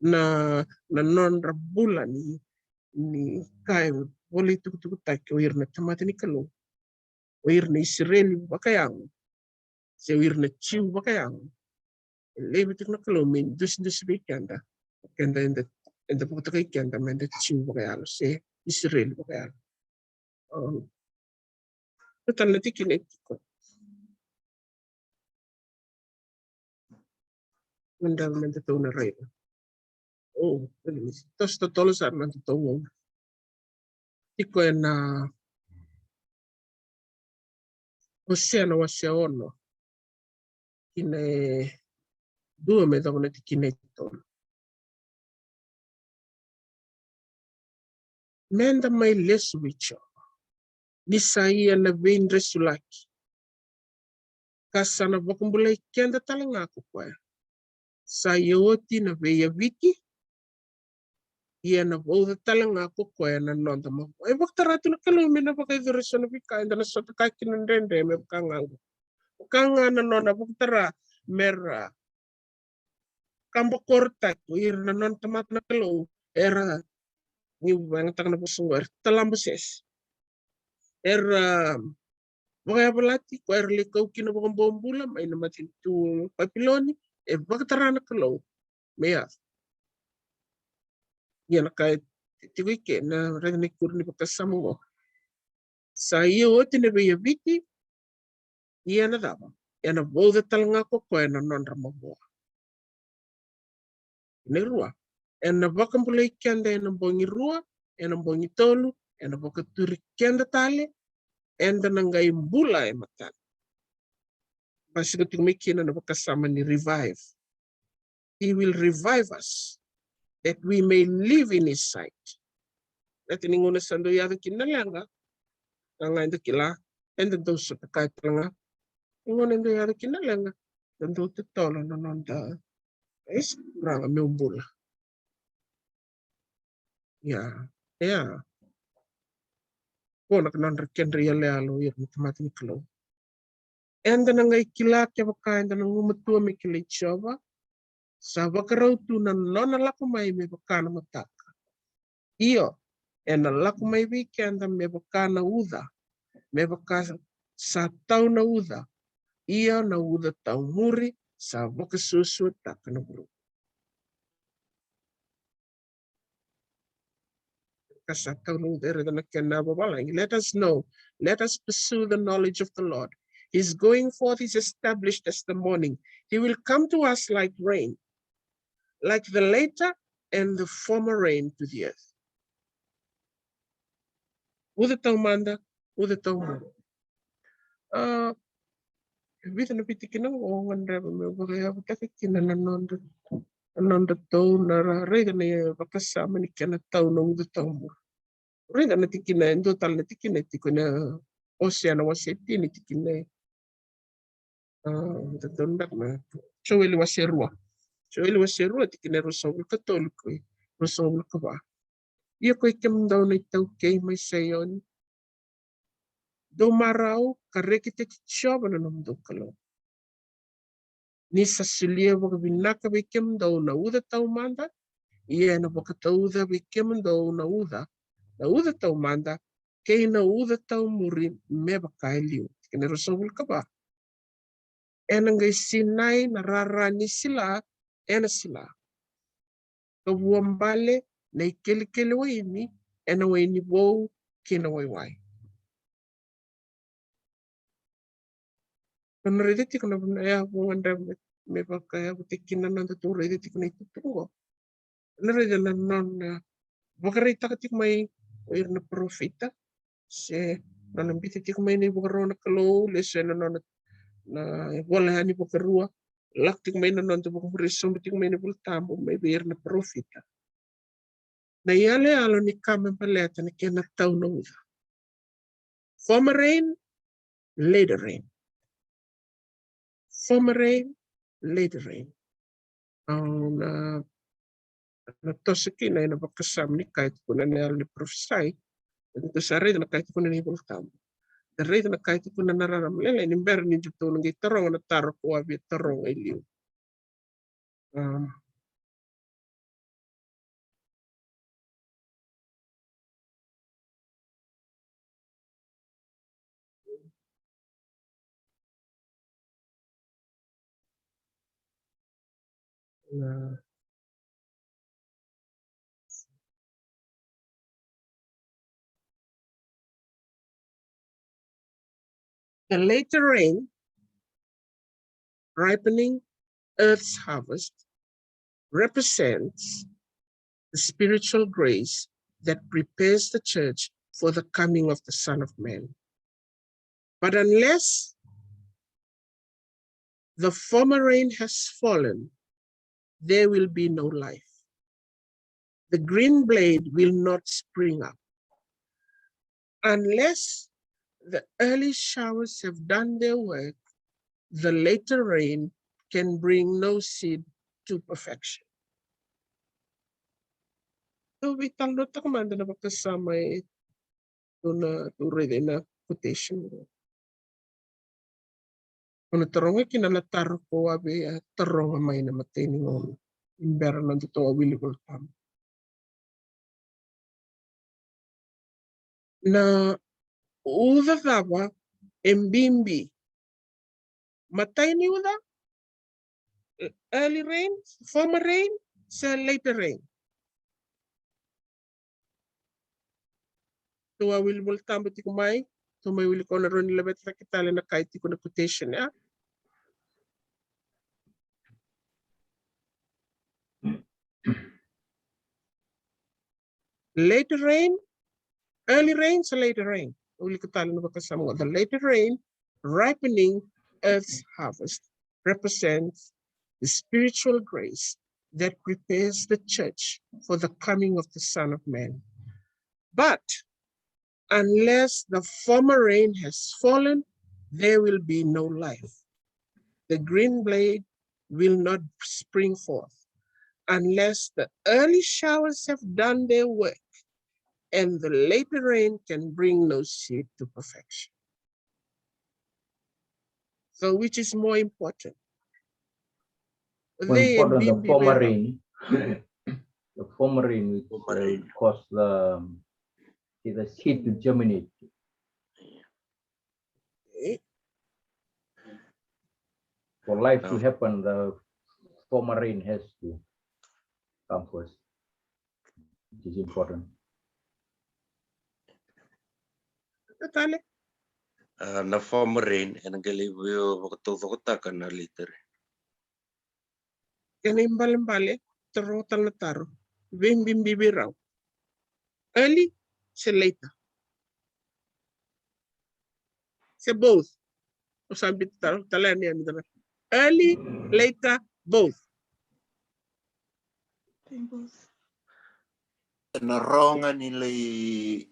Na, na nodra bula ni, ni ka e volai tukutukutaki o ira na tamata ni Kalou, o ira na Isireli vakayago. se o ira na Jiu vakayalo. E laiva tiko na Kalou me dusidusi vei keda. Keda eda, eda vakatokai keda me da Jiu vakayalo se Isireli vakayalo. Um, na tale na tikina e tiko. Meda, meda tou na raica. O, toso totolo sara na tou. Tiko ena Osea na wase ono, tikina e dua me yacova na tikina e tolu. Meda mai lesu vei Jiova, ni sa ia na veidresulaki, ka sa na vakabulai keda tale ga ko koya. Sa ia oti na veiyaviti, ia na vauca tale ga ko koya na noda mavoa. E vakatara tu na Kalou me na vakayacora eso na veika eda na sota ka kina na dredre me vaka ga oqo. Vaka ga na nona vakatara me ra kabakorotaki o ira na nona tamata na Kalou era, ni vakayagataka na vosa oqo, era talaba sese. Era vakayavalati, ko era lai kau kina vakabobula mai na matanitu Papiloni, e vakatara na Kalou me yaco. Ia na ka e tiko i ke na raica na ikuri ni vakasama oqo. Sa ia oti na veiyaviti, ia na cava? Ena vauca tale ga ko koya na nodra mavoa. Na rua, ena vakabulai keda ena bogi rua, ena bogi tolu, ena vakaturi keda tale, eda na qai bula e matana. Basika tiko mai kina na vakasama ni revive. He will revive us that we may live in his sight. Baleta ni gauna sa dau yaco kina na leqa, ka ga eda kila, eda dau sota kaya tale ga. Ni gauna eda yaco kina na leqa, eda dau totolo na noda, e sa Turaga meu bula. Ia, ia. Ko na ka nodra kedra iyaloyalo ira na tamata ni Kalou. Eda na qai kila kevaka eda na gumatua me kilai Jiova, sa vakarau tu na nona lako mai me vaka na mataka. Io, ena lako mai vei keda me vaka na uca, me vaka sa tau na uca. Io, na uca taumuri sa vakasuasuataka na vuravura. Ka sa tau na uca, e raica na kena vavalagi. Let us know. Let us pursue the knowledge of the Lord. His going forth is established as the morning. He will come to us like rain, like the latter and the former rain to the earth. Uca taumada, uca taumuri. A, vica na veitikina o gadreva me vakayavutaka kina na nodra, na nodratou na ra-, raica na vakasama ni kena tau na uca taumuri. Raica na tikina e dua tale na tikina e tiko na Osea na wase tini tikina e, a, da donu beka na Joeli wase rua. Joeli wase rua tikina e ruasagavulu ka tolu kei ruasagavulu ka va. Ia koi kemudou na itaukei mai Saioni, dou marau ka rekitaki Jiova na nomudou Kalou. Ni sa solia vakavinaka vei kemudou na uca taumada, ia ena vakatauca vei kemudou na uca, na uca taumada, kei na uca taumuri me vaka e liu. Tikina e ruasagavulu ka va. Ena qai sinai na rara ni sila ena sila, ka vuabale na ikelikeli waini ena waini vou kei na waiwai. Tou na raica tiko na vanua ya, vuqa dra me, me vakayavutaki kina na noda tou raica tiko na itutu oqo. Na raica na nona vakaraitaka tiko mai o ira na parofita, se nona biuta tiko mai na ivakaro na Kalou, lesu ena nona, na ivola yani vakarua, lako tiko mai na noda vakamuria, sobu tiko mai na iVolatabu mai vei ira na parofita. Na iyaloyalo ni ka me baleta na kena tau na uca. Former rain, latter rain. Former rain, latter rain. Au na, na toso kina ena vakasama ni ka e tukuna na yalo ni parofisai. Eda sa raica na ka e tukuna na iVolatabu. Da raica na ka e tukuna na rarama lailai ni bera ni datou na qai taroga na taro ko a via taroga e liu. Um, Na, the latter rain, ripening earth's harvest, represents the spiritual grace that prepares the church for the coming of the Son of Man. But unless the former rain has fallen, there will be no life. The green blade will not spring up. Unless the early showers have done their work, the later rain can bring no seed to perfection. Au veitalanoataka mada na vakasama e dua na, au raica na quotation. Au na taroga kina na taro ko a via taroga mai na imatai ni gauna ni bera na nodatou a wili Volatabu. Na uca cava e bibi? Imatai ni uca, early rain, former rain, se later rain? Tou a wili Volatabu tiko mai, tou mai wili koya na rawa ni laveta cake tale na ka e tiko na quotation, ya. Later rain, early rain, se later rain? Wilika tale na vakasama qo. The later rain, ripening earth's harvest, represents the spiritual grace that prepares the church for the coming of the Son of Man. But unless the former rain has fallen, there will be no life. The green blade will not spring forth unless the early showers have done their work, and the later rain can bring no seed to perfection. So which is more important? More important, the former rain. The former rain, which, uh, cause the, um, the seed to germinate. Eh? For life to happen, the former rain has to come first. It is important. Tale. Ah, na former rain ena qai lai vakataucokotaka na later rain. Kena ibalebale, taroga tale na taro. Veibibi vei rau. Early se later? Se both? Au sa biuta tale yani, yani tale. Early, later, both? Ena rawa ga ni lai,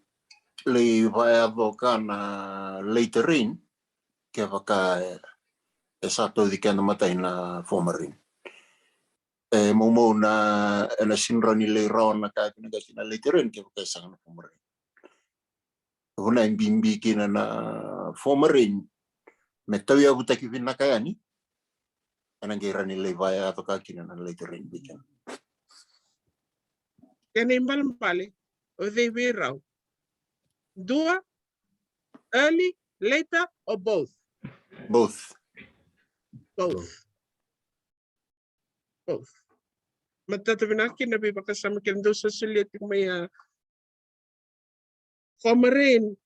lai vakayaco ka na later rain kevaka e sa tauci keda matai na former rain. E maumau na, ena sega ni rawa ni lai rawa na ka kina ka kina later rain kevaka e sega na former rain. Vuna e bibi kina na former rain me tauyavutaki vinaka yani, ena qai rawa ni lai vakayaco ka kina na later rain vei keda. Kena ibalebale, o cei vei rau? Dua, early, later, or both? Both. Both. Both. Matata vinaka kina na veivakasama kece dou sa solia tiko mai, a former rain,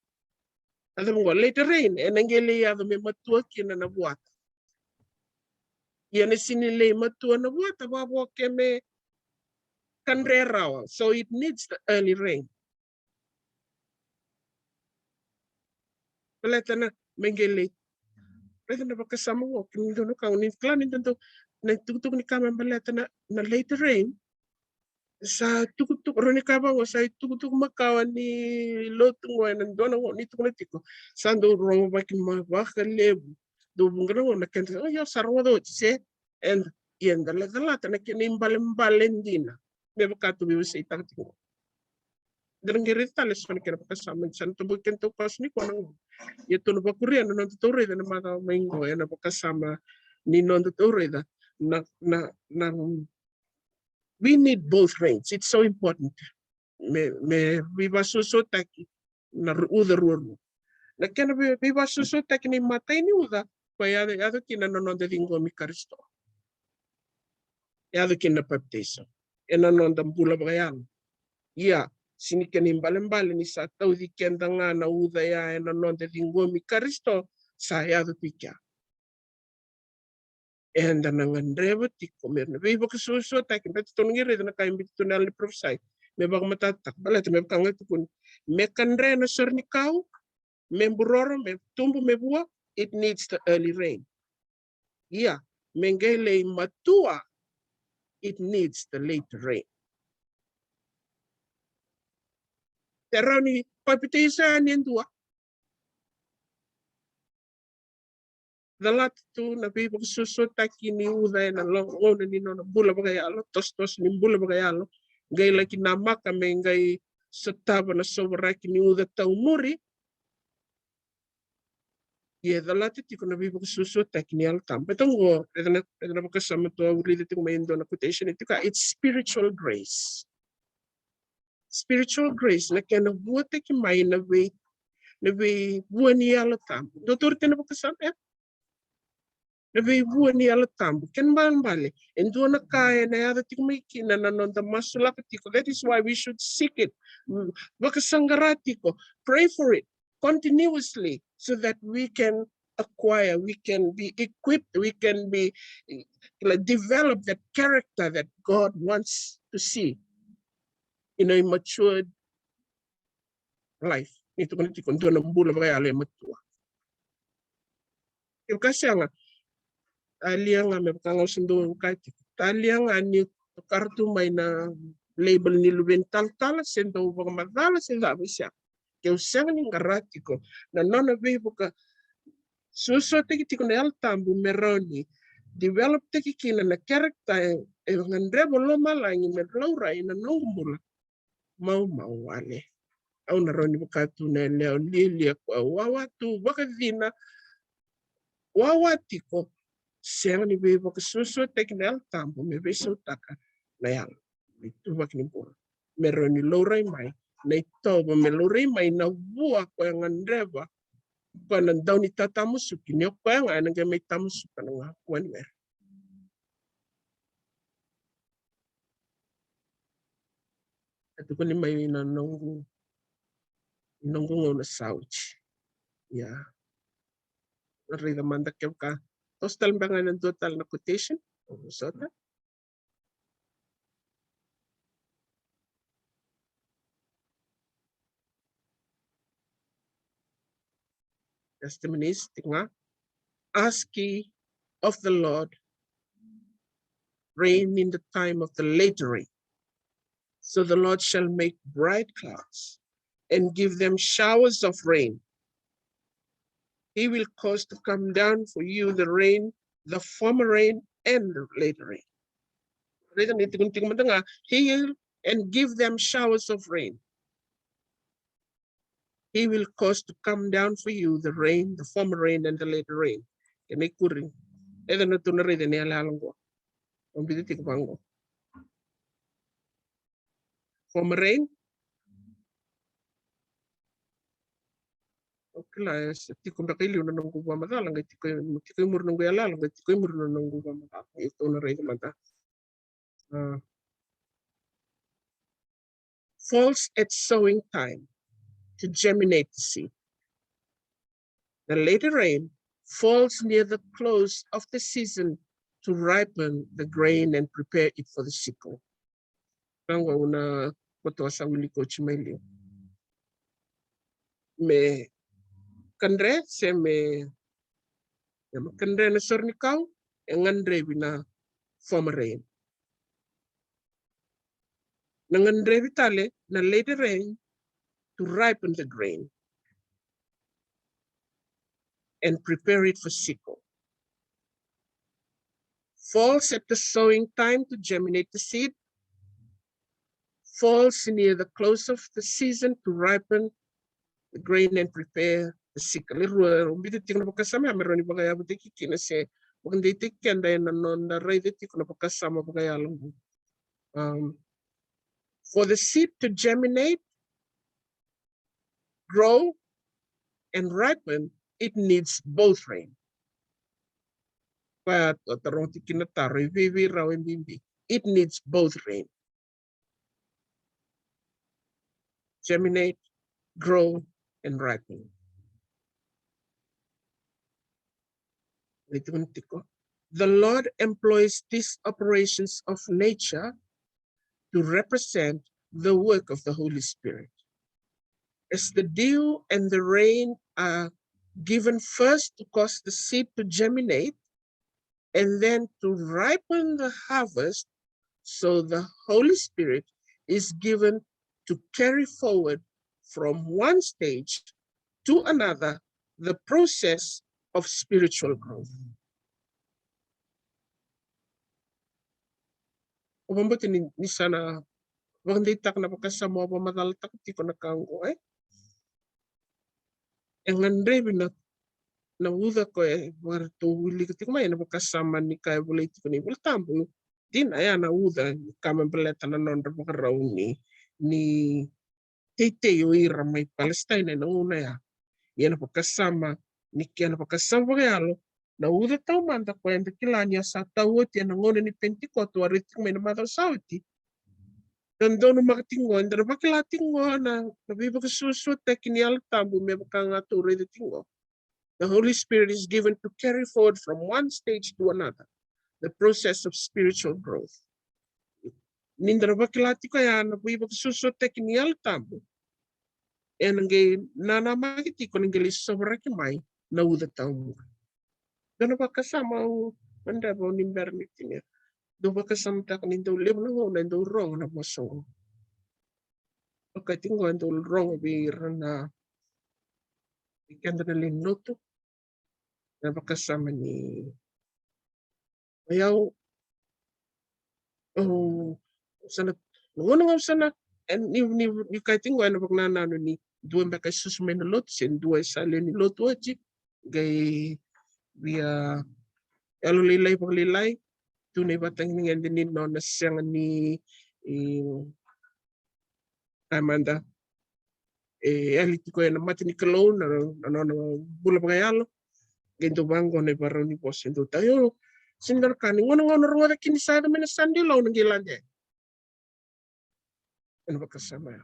a cava qo, later rain, ena qai lai yaco me matua kina na vuata. Ia ena sega ni lai matua na vuata, vavo ke me kadre rawa. So it needs the early rain. Baleta na, me qai lai. Baleta na vakasama qo, kina dou na ka, ni kila ni dou, na itukutuku ni ka me baleta na, na later rain. Sa tukutuku, rawa ni ka vaqo, sa itukutuku makawa ni lotu qo ena dua na gauna ni tukuna tiko. Sa dau rogo vaki ma vakalevu. Dau vuqa na gauna keda, o, io, sa rogoca oti se. Eda, ia eda calata na kena ibalebale dina. Me vaka tou veiwaseitaka tiko. Da na qai raica tale so na kena vakasama, sa na tobo kena tou koso ni kona qo. Ia tou na vakuria na noda tou raica na macawa mai qo, ena vakasama ni noda tou raica na, na, na, we need both rains. It's so important. Me, me veivasuasutaki na ru-, uca ruarua. Na kena vei-, veivasuasutaki na imatai ni uca, koya yaco, yaco kina na noda ciqomi Karisito. yaco kina na papitaiso ena noda bula vakayalo. Ia, sega ni kena ibalebale ni sa tauci keda ga na uca ya ena noda ciqomi Karisito, sa yaco tiko ya. Eda na gadreva tiko me na veivakasuasuataki, baleta tou na qai raica na ka e biuta tu na yalo ni parofisai me vakamatatataka, baleta me vaka ga e tukuni, me kadre na sore ni kau, me buroro, me tubu, me vua, it needs the early rain. Ia, me qai lai matua, it needs the late rain. Te rawa ni papitaiso yani e dua, calata tu na veivakasuasuataki ni uca ena lo-, gauna ni nona bula vakayalo, tosotoso ni bula vakayalo, qai laki namaka me qai sotava na sovaraki ni uca taumuri. Ia e calata tiko na veivakasuasuataki ni Yalo Tabu. Baleta oqo, raica na, raica na vakasama tou a vulica tiko mai e dua na quotation e tiko, it's spiritual grace. Spiritual grace, na kena vuataki mai na vei, na veivua ni Yalo Tabu. Dou taurika na vakasama, e? Na veivua ni Yalo Tabu. Kena ibalebale, e dua na ka ena yaco tiko mai kina na noda masulaka tiko. That is why we should seek it. Mm, vakasaqara tiko. Pray for it continuously so that we can acquire, we can be equipped, we can be, eh, develop that character that God wants to see in a matured life. Ni tukuna tiko dua na bula vakayalo e matua. Kevaka sega, talia ga me vaka ga au se dau kaya tiko. Talia ga ni tokara tu mai na label ni luve ni talatala, se dau vakamacala, se cava, e sega. Keu sega ni qara tiko na nona veivakasuasuataki tiko na Yalo Tabu me rawa ni develop taki kina na character e, e gadreva lomalagi me laurai na noqu bula. Maumau wale. Au na rawa ni vaka tu na yalewa lialia koya wawa tu vakacina, wawa tiko, sega ni veivakasuasuataki na Yalo Tabu me veisautaka na yalo, na ituvaki ni bula. Me rawa ni laurai mai na itovo, me laurai mai na vua koya gadreva, koya na dau ni tatamusuki, ni o koya ga ena qai mai tamusuka na ga vua ni were. E tukuni mai na noqu, noqu gauna sa oti. Ia. Na raica mada kevaka toso tale beka ga ena dua tale na quotation. Au sota. Testimonies, tiko ga. Ask ye of the Lord rain in the time of the latter rain. So the Lord shall make bright clouds and give them showers of rain. He will cause to come down for you the rain, the former rain and the latter rain. Raica ni tiko, tiko mada ga, he will and give them showers of rain. He will cause to come down for you the rain, the former rain and the latter rain. Kena ikuri. Eda na tu na raica ni yalayala qo. Au biuta tiko vaqo. Former rain. Au kila e se tiko beka i liu na noqu vakamacala, qai tiko, tiko i muri noqu yalayala, qai tiko i muri na noqu vakamacala. Ia tou na raica mada. Uh, falls at sowing time to germinate the seed. The latter rain falls near the close of the season to ripen the grain and prepare it for the sickle. Qo au na koto sa wili koti mai liu. Me kadre se me, me kadre na sore ni kau, e gadrevi na former rain. Na gadrevi tale na latter rain to ripen the grain and prepare it for sickle. Falls at the sowing time to germinate the seed. Falls near the close of the season to ripen the grain and prepare the sickle. E rua, au biuta tiko na vakasama me rawa ni vakayavutaki kina se vakadeitaki keda ena noda raica tiko na vakasama vakayalo. Um, for the seed to germinate, grow, and ripen, it needs both rain. Koya tou taroga tiko kina taro, e veivei rawa e bibi. it needs both rain. Germinate, grow, and ripen. The Lord employs these operations of nature to represent the work of the Holy Spirit. As the dew and the rain are given first to cause the seed to germinate and then to ripen the harvest, so the Holy Spirit is given to carry forward from one stage to another the process of spiritual growth. O vakabauta ni, ni sa na vakadeitaka na vakasama o vakamacalataka tiko na ka oqo, e? E gadrevi na, na uca ko e vakaratou wilika tiko mai ena vakasama ni ka e volai tiko na iVola Tabu. Dina ya na uca ni ka me baleta na nodra vakarau ni, ni teitei o ira mai Palestina ena gauna ya. Ia na vakasama ni kena vakasama vakayalo, na uca taumada ko eda kila ni a sa tau oti ena gauna ni Penitikoto, a raici tiko mai na macawa sa oti. Da donumaka tiko qo, eda na vakila tiko qo na, na veivakasuasuataki ni Yalo Tabu me vaka ga tou raica tiko qo. The Holy Spirit is given to carry forward from one stage to another the process of spiritual growth. Ni da na vakila tiko ya na veivakasuasuataki ni Yalo Tabu, ena qai nanamaki tiko na qai lai sovaraki mai na uca taumada. Dua na vakasama au gadreva ni bera ni tinia. Dau vakasamataka ni dau levu na gauna e dau rogo na vosa oqo. Okati qo e dau rogo vei ira na, vei keda na lewe ni lotu. Na vakasama ni, o yau, o, sa na, na gauna ga au sa na, e, ni, ni, ni kati qo ena vakanananu ni dua beka e susu mai na lotu se dua e sa lewe ni lotu oti, qai via yalolailai vakalailai tu na ivakatagedegede ni nona sega ni, e, taumada e yali tiko ena mata ni Kalou na, na nona bula vakayalo. Qai dau vaqo na ivakarau ni vosa e dau tau, io, sega ni dua na ka ni gauna ga o na rogoca kina ni sa yaco mai na Sunday law, o na qai lade. Ena vakasama ya.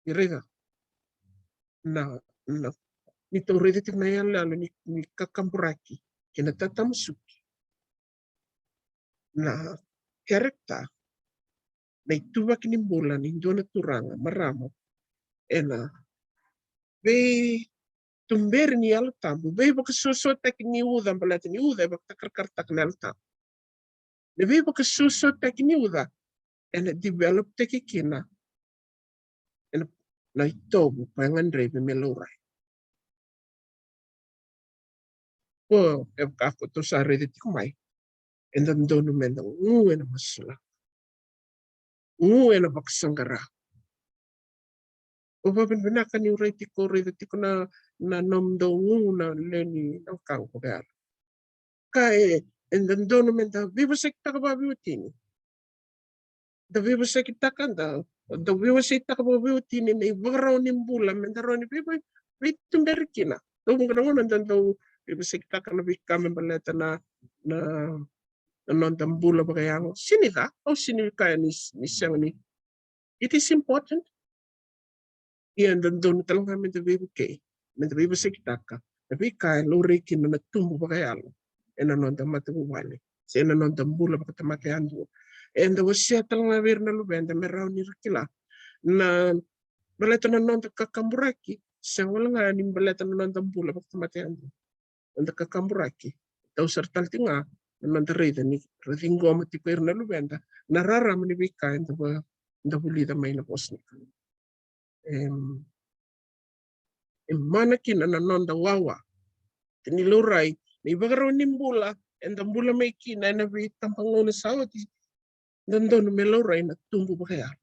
Ni raica na, na, ni tou raica tiko na iyaloyalo ni, ni kakaburaki kei na tatamusuki, na character, na ituvaki ni bula ni dua na turaga, marama, ena veituberi ni Yalo Tabu, veivakasuasuataki ni uca, baleta ni uca e vakatakarakarataka na Yalo Tabu. Na veivakasuasuataki ni uca ena developtaki kina ena, na itovo ka e gadrevi me laurai. Ko e vaka ko tou sa raica tiko mai, e dodonu meda gu ena masulaka, gu ena vakasaqara. O vakavinavinaka niu raica tiko, raica tiko na, na nomudou gu na lewe ni wekaqu vakayalo. Ka e, e dodonu meda veivosakitaka vakaveiwatini. Da veivosakitaka, da, da veivosakitaka vakaveiwatini na ivakarau ni bula meda rawa ni vei, vei, veituberi kina. Dau vuqa na gauna da dau veivosakitaka na veika me baleta na, na, na noda bula vakayago. Sega ni ca, au sega ni kaya ni, ni sega ni, it is important. Ia e dodonu tale ga meda veivukei, meda veivosakitaka na veika e laurai kina na tubu vakayalo ena noda matavuvale se ena noda bula vakatamata yadua. Eda wasea tale ga vei ira na luveda me rawa ni ra kila na baleta na noda kakaburaki, sega wale ga ni baleta na noda bula vakatamata yadua. Noda kakaburaki, tau sara tale tiko ga na noda raica ni ra ciqoma tiko ira na luveda na rarama ni veika eda va, da vulica mai na vosa ni Kalou. Em, e mana kina na noda wawa. Ni laurai na ivakarau ni bula eda bula mai kina ena veitabagauna sa oti, dodonu me laurai na tubu vakayalo.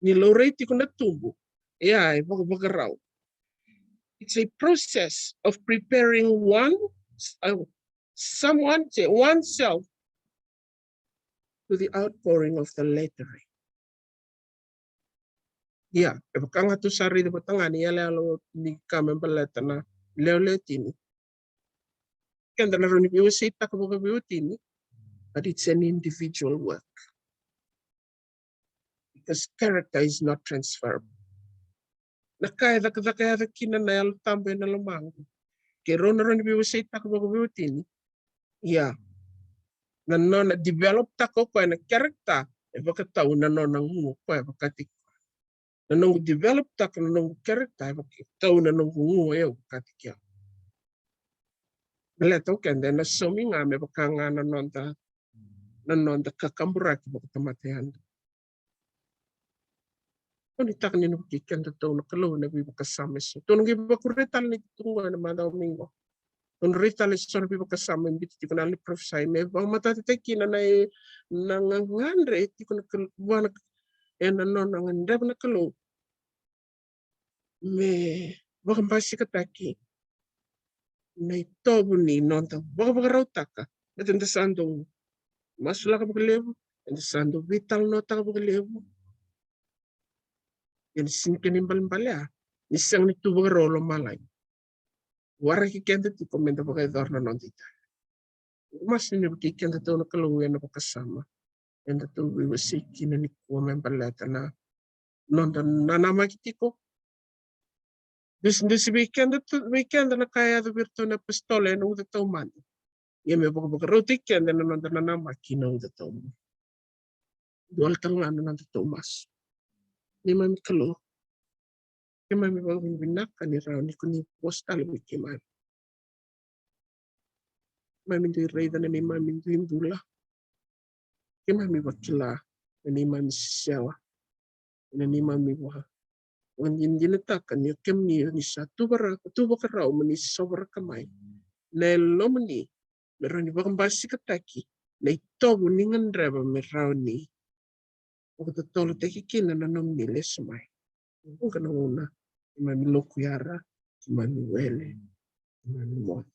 Ni laurai tiko na tubu, ia e vakavakarau. It's a process of preparing one, uh, someone, say, oneself to the outpouring of the latter rain. Ia, e vaka ga tou sa raica vata ga ni iyaloyalo ni ka me baleta na lewe lewe tini. Keda na rawa ni veiwaseitaka vakaveiwatini but it's an individual work. Because character is not transferable. Na ka e cakacaka yaco kina na Yalo Tabu ena lomaqu, keirau na rawa ni veiwaseitaka vakaveiwatini. Ia, na nona develop taka o koya na character e vakatau na nona gu o koya vakataki koya. Na noqu develop taka na noqu character e vakatau na noqu gu o yau vakataki au. Baleta o keda ena saumi ga me vaka ga na noda, na noda kakaburaki vakatamata yadua. Au nuitaka ni na vukei kedatou na Kalou ena veivakasama eso. Tou na qai vakuria tale na itukutuku qo ena macawa mai qo. Tou na rai tale eso na veivakasama e biuta tiko na yalo ni parofisai me vakamatatataki kina na, na gagadre e tiko na Kalou vua na, ena nona gadreva na Kalou me vakabasikataki na itovo ni noda vakavakarautaka. Baleta eda sa dau masulaka vakalevu, eda sa dau veitalanoataka vakalevu. Ia na sega ni kena ibalebale ya ni sega ni tu vakarau o lomalagi. Waraki keda tiko meda vakayacora na noda itavi. Masu ni vukei kedatou na Kalou ena vakasama edatou veiwasei kina nikua me baleta na noda nanamaki tiko. Dusidusi vei keda tu, vei keda na ka e yaco vei iratou na apositolo ena uca taumada. Ia me vakavakarautaki keda na noda nanamaki na uca taumada. Dua tale ga na nodatou masu. Neimami Kalou, keimami vakavinavinaka ni rawa ni ko ni vosa tale vei keimami. Keimami dui raica na neimami dui bula. Keimami vakila na neimami sisila, na neimami va, vakadinadinataka ni o kemuni o ni sa tu vaka, tu vakarau mo ni sovaraka mai na Yalomuni me rawa ni vakabasikataki na itovo ni gadreva me rawa ni vakatotolotaki kina na nomuni lesu mai. Vuqa na gauna keimami lokuyara, keimami wele, keimami moce.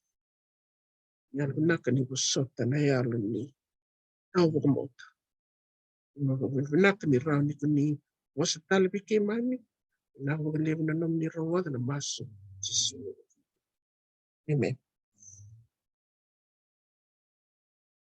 Yalovinaka ni vosota na yalo ni tau vakabauta. Keimami vakavinavinaka ni rawa ni ko ni vosa tale vei keimami. Vinaka vakalevu na nomuni rogoca na masu. Jisu. Amen.